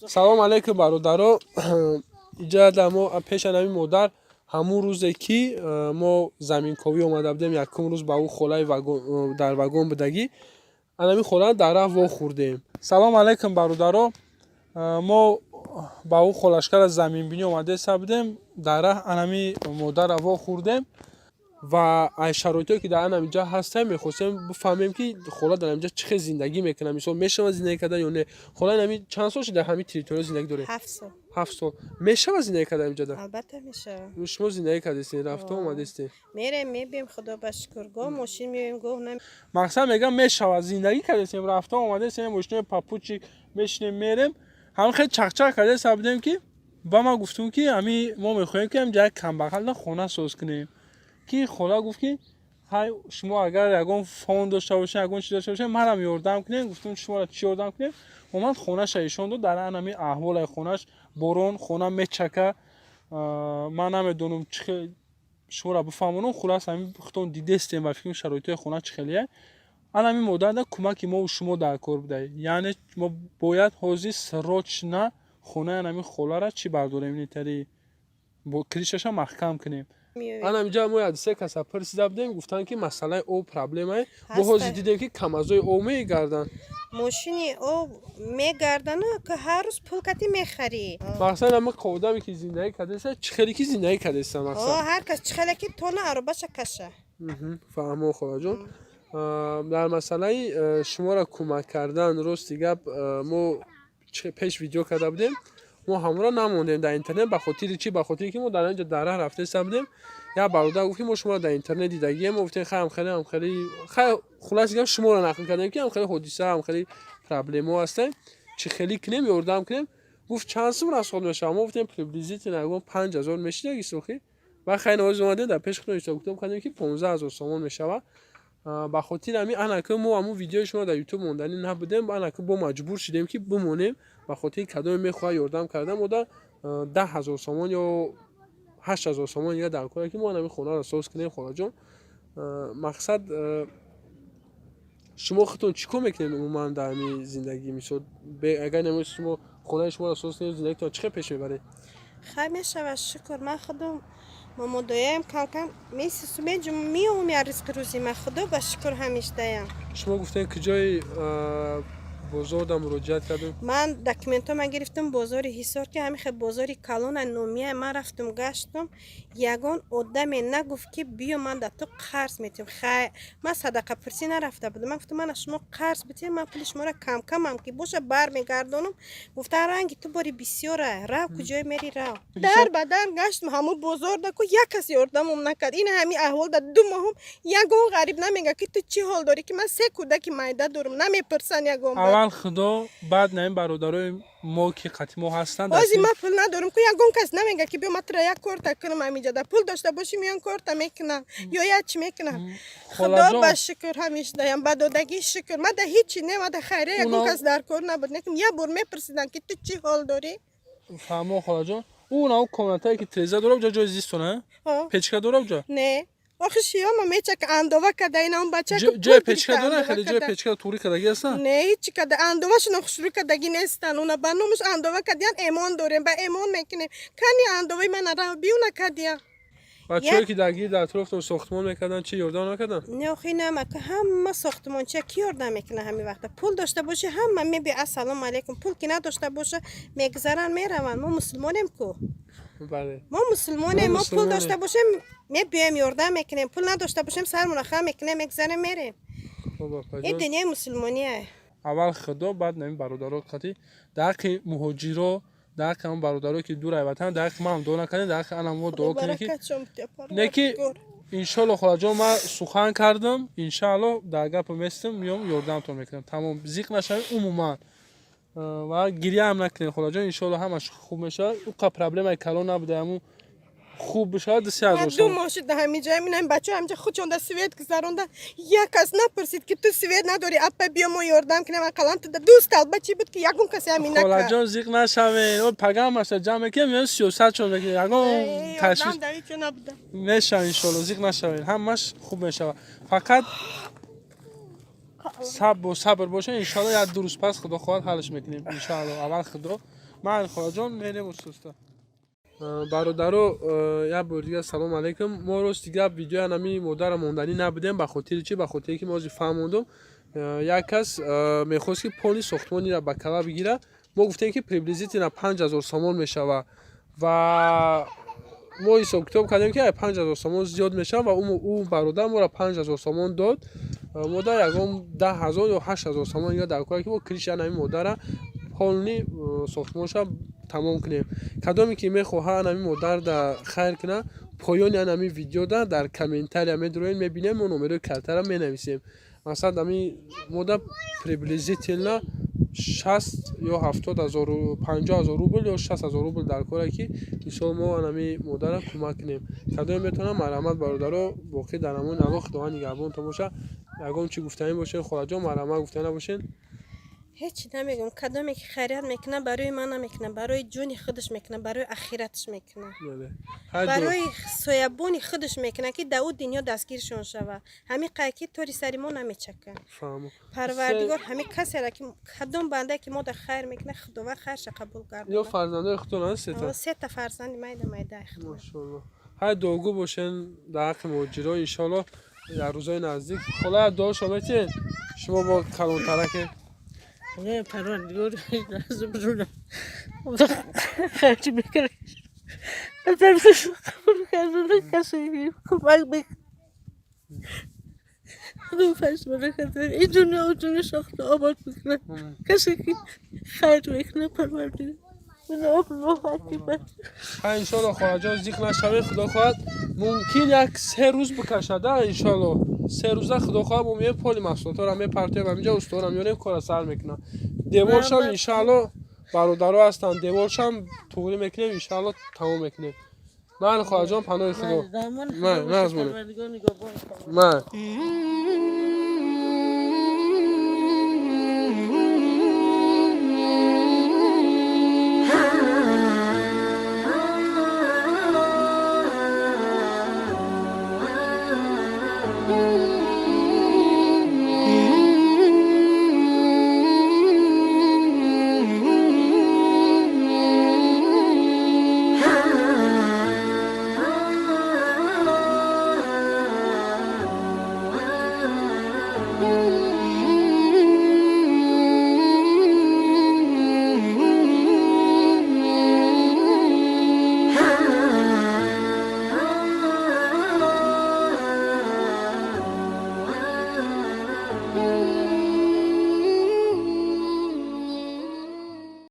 Салом алейкум, бародаро. Иҷа мо пеша нами модар, ҳамун рӯзе ки мо заминковӣ омада будем, якум рӯз ба ӯ холаи дар вагон будагӣ, анами хола дар раҳ вохӯрдем. Салом алейкум, бародаро. Мо ба ӯ холашкара заминбинӣ омадаеста будем, дар раҳ анами модарра вохӯрдем ва аз шароитое ки дар анамиҷа ҳастем, мехостем бифаҳмем, ки хола дар ҳамиҷа чӣ хел зиндагӣ мекунад, мисол, мешавад зиндагӣ кардан ё не. Хола, инами чанд сол шуд дар ҳамин территория зиндагӣ доред? 7 сол. 7 сол. Мешавад зиндагӣ кардан инҷода? Албатта, мешавад. Шумо зиндагӣ кардастед, рафта омадастед? Мерем, мебием, худо ба шукр, гоҳ мошин меоем, гоҳ на. Мақсад, мегам, мешавад зиндагӣ кардастем, рафта омадастем, мошинои попутчик мешинем, мерем. Ҳамин хел чақчақ кардаста будем, ки ба ман гуфтум, ки ҳами мо мехоҳем, ки ҳамҷа як камбағална хона соз кунем, ки хола гуфт, ки ҳай, шумо агар ягон фонд дошта бошед, ягон чиз дошта бошед, манам ёрдам кунем. Гуфтум, шуморо чӣ ёрдам кунем? Омад, хонаша ишон дод. Дар анами аҳволаи хонаш, борон хона мечака. Ман намедонам, чӣ шуморо бифаҳмонам. Хулас, ҳамин худтон дидестем, ба фикрам, шароитҳои хона чӣ хелия. Анами модарда кӯмаки мову шумо дар кор буда, яъне мо бояд ҳозир срочно хонаи анами холара чӣ бардорем, инитари бо крышаша маҳкам кунем. Анамиҷа мо як се каса пурсида будем, гуфтанд, ки масъалаи об проблемае. Мо ҳозир дидем, ки камазои об мегарданд. Мошини об мегардану ки ҳар рӯз пул кати мехарӣ. Мақсад, ама одаме ки зиндагӣ кардаста, чӣ хеле ки зиндагӣ кардаста, мақсад. Ҳар кас чӣ хеле ки тона аробаша каша. Фаҳмо, холаҷон. Дар масъалаи шуморо кӯмак кардан, рости гап, мо пеш видео карда будем, мо ҳамонро намондем дар интернет. Ба хотири чӣ? Ба хотире ки мо дар инҷо дар раҳ рафтаиста будем, як бародар гуфт, ки мо шуморо дар интернет дидагием. Мо гуфтем, хай, ҳамхеле, ҳамхеле, хай, хулоси гап, шуморо нақл кардем, ки ҳамхеле ҳодиса, ҳамхеле проблемаҳо ҳастем, чӣ хеле кунем, ёрдам кунем. Гуфт, чанд сум расход мешавад? Мо гуфтем, приблизительно ягон 5000 мешидаги сохӣ. Ва хай, навоз омадем, дар пеши худон ҳисоб китоб кардем, ки 15 000 сомон мешавад. Ба хотири ҳамин анаки мо ҳамун видеои шумо дар Ютуб монданӣ набудем, анаки бо маҷбур шудем, ки бимонем, ба хотири кадоме мехоҳад ёрдам кардан. Мода 10 000 сомон ё 8000 сомон дига дар коре, ки мо ҳамин хонаро соз кунем. Холаҷон, мақсад, шумо худтон чӣ кор мекунед умуман дар ҳамин зиндагӣ? Мисол, агар намои шумо хонаи шуморо соз кунед, зиндагитон чӣ хел пеш мебаред? Хай, мешавад, шукр. Ман худам момодоям, камкам месису меҷум, меом, я ризқи рӯзи ман, худо ба шукр, ҳамешдаям. Шумо гуфтем, куҷои бозорда муроҷиат кардем? Ман документҳо ман гирифтам, бозори Ҳисор, ки ҳамин хел бозори калона номия. Ман рафтум, гаштум, ягон одаме нагуфт, ки биё, ман да ту қарз метиҳам. Хай, ман садақапурсӣ нарафта будам. Ман гуфтам, мана, шумо қарз битиҳем, ман пули шуморо камкамам ки боша, бармегардонам. Гуфтан, ранги ту бори бисёра, рав, куҷое мери, рав. Дар ба дар гаштум ҳамун бозорда ку, як кас ёрдамом накард. Ин ҳамин аҳвол да 2 моҳум ягон ғариб намега, ки ту чӣ ҳол дорӣ, ки ман се кӯдаки майда дорам, намепурсан ягон. Аввал худо, баъд наин бародарои мо, ки қати мо ҳастанд. Ҳозир ман пул надорам ку, ягон кас намега, ки биё, ман тура як корта кунам. Ҳамиҷода пул дошта бошӣ, меён, корта мекунам ё як чӣ мекунам. Худо ба шукр, ҳамешдаям, ба додагӣ шукр. Ман да ҳичи не, ман да хайре ягон кас дар кор набуд, некм як бор мепурсидам, ки ту чӣ ҳол дорӣ. Фаҳмо, холаҷон. Ӯ нав комнатае, ки треза дора, ҷо ҷои зистона, печка дора ҷо? Не, охи, шиёма мечака, андова када ина он бача. Ҷои печка дора? Хеле ҷои печка тури кадаги ҳастан? Не, ҳичи када, андовашона хушрӯ кадаги нестан. Уна ба номаш андова кадиян, эмон дорем, ба эмон мекунем. Кани андоваи мана рав биуна кадия. Бачаҳое, ки дар гирди атрофтон сохтмон мекарданд, чӣ, ёрдам накарданд? Не, охи, намака, ҳама сохтмончия ки ёрдам мекунад? Ҳамин вақта пул дошта бошӣ, ҳама меби, ассалому алайкум. Пул ки надошта боша, мегузаранд, мераванд. Мо мусулмонем ку. Мо мусулмонем. Мо пул дошта бошем, мебиёем, ёрдам мекунем, пул надошта бошем, сармона хам мекунем, мегузарем, мерем. Ин дунёи мусулмония. Аввал худо, баъд нами бародаро қати дар ҳаққи муҳоҷиро, дар ҳаққи ҳамон бародарое, ки дур ай ватан, дар ҳаққи манам дуо накардем, дар ҳаққи анам мо дуо кунем, ки не, ки иншоалло, холаҷон, ман сухан кардам, иншоалло дар гапа местам, меём, ёрдамтон мекунам. Тамом, зиқ нашавед умуман ва гиряам накунед, холаҷон. Иншоалло, ҳамаш хуб мешавад. Уқа проблемаи калон набуда, ҳамун хуб бишавад, 3 000. 2 моҳ шуд ҳамиҷа, минам бачаҳо ҳамиҷа худшонда свет гузаронда. Як кас напурсид, ки ту свет надорӣ, апа, биё, мо ёрдам кунем ақаллан ту. Дӯст талба чӣ буд, ки ягон касе ҳамин накард? Холаҷон, зиқ нашавед. Пагамаша ҷамъ мекунем, меём, сиёсатшон мекунем, ягон ташвиш мешавад, иншоалло. Зиқ нашавед, ҳамаш хуб мешавад. Фақат бо сабр бошед. Иншоалло, як 2 рӯз пас, худо хоҳад, ҳаллш мекунем, иншоалло. Аввал худо. Ман, холаҷон, мерем устуста. Бародаро, як бор дига салом алейкум. Мо рости гап, видеоя нами модара монданӣ набудем. Ба хотири чӣ? Ба хотире ки мо ҳозир фаҳмондум, як кас мехост, ки поли сохтмониро ба кала бигира. Мо гуфтем, ки приблизительно 5000 сомон мешава, ва мо ҳисобкитоб кардем, ки 5000 сомон зиёд мешавад, ва ӯ бародар моро 5000 сомон дод. Модар ягон 10 000 ё 8000 сомон ига дар кора, ки мо крыша нами модара полный сохтмонша тамом кунем. Кадоме ки мехоҳад ами модарда хайр кунад, поёни анами видеода дар комментария медуроем, мебинем, мо номерои картара менависем. Масалан, ами мода приблизительно 60 ё 70 ҳазор, 50 000 рубл ё 60 000 рубл дар коре, ки мисол мо анами модара кӯмак кунем. Кадоме метавонам, марҳамат, бародаро. Боқӣ дар амони Аллоҳ, Худованд нигаҳбонтон бошад. Ягон чӣ гуфтанӣ бошед, холаҷон, марҳамат, гуфтанӣ набошед. Ҳеҷ намегӯм. Кадоме ки хайрият мекунад, барои ман намекунад, барои ҷони худаш мекунад, барои ахираташ мекунад, барои соябони худаш мекунад, ки дар ӯ дунё дастгиршон шавад. Ҳамин қай ки тори сари мо намечакад. Парвардигор ҳамин касера ки, кадом бандае ки мо дар хайр мекунад, Худованд хайрша қабул гардонад. Ё фарзандои худтон ҳаст, сета? Сета фарзанди майда майда. Машоалло. Ҳай, дуогӯ бошен дар ҳаққи муҳоҷиро. Иншоалло, дар рӯзои наздик. Хола, дуо шо метиҳед шумо бо калонтараке. Худои Парвардигор разы хайр мекунад. Касе кӯмак мекунад. Худо файз баракат ин дунё дунё сохта обод мекунад. Касе ки хайр мекунад, Парвардигор. Иншоалло, холаҷон, зиқ нашавед. Худо хоҳад, мумкин як се рӯз бикашада. Иншоалло, 3 рӯза, худо хоҳад, мо меем, поли маҳсулотҳоро мепартоем ҳаминҷа, устодро меорем, кора сар мекунам. Деворшам, иншоалло, бародаро ҳастанд, деворшам туғрӣ мекунем, иншоалло, тамом мекунем. Ман, холаҷон, паноҳи Худо. Ман.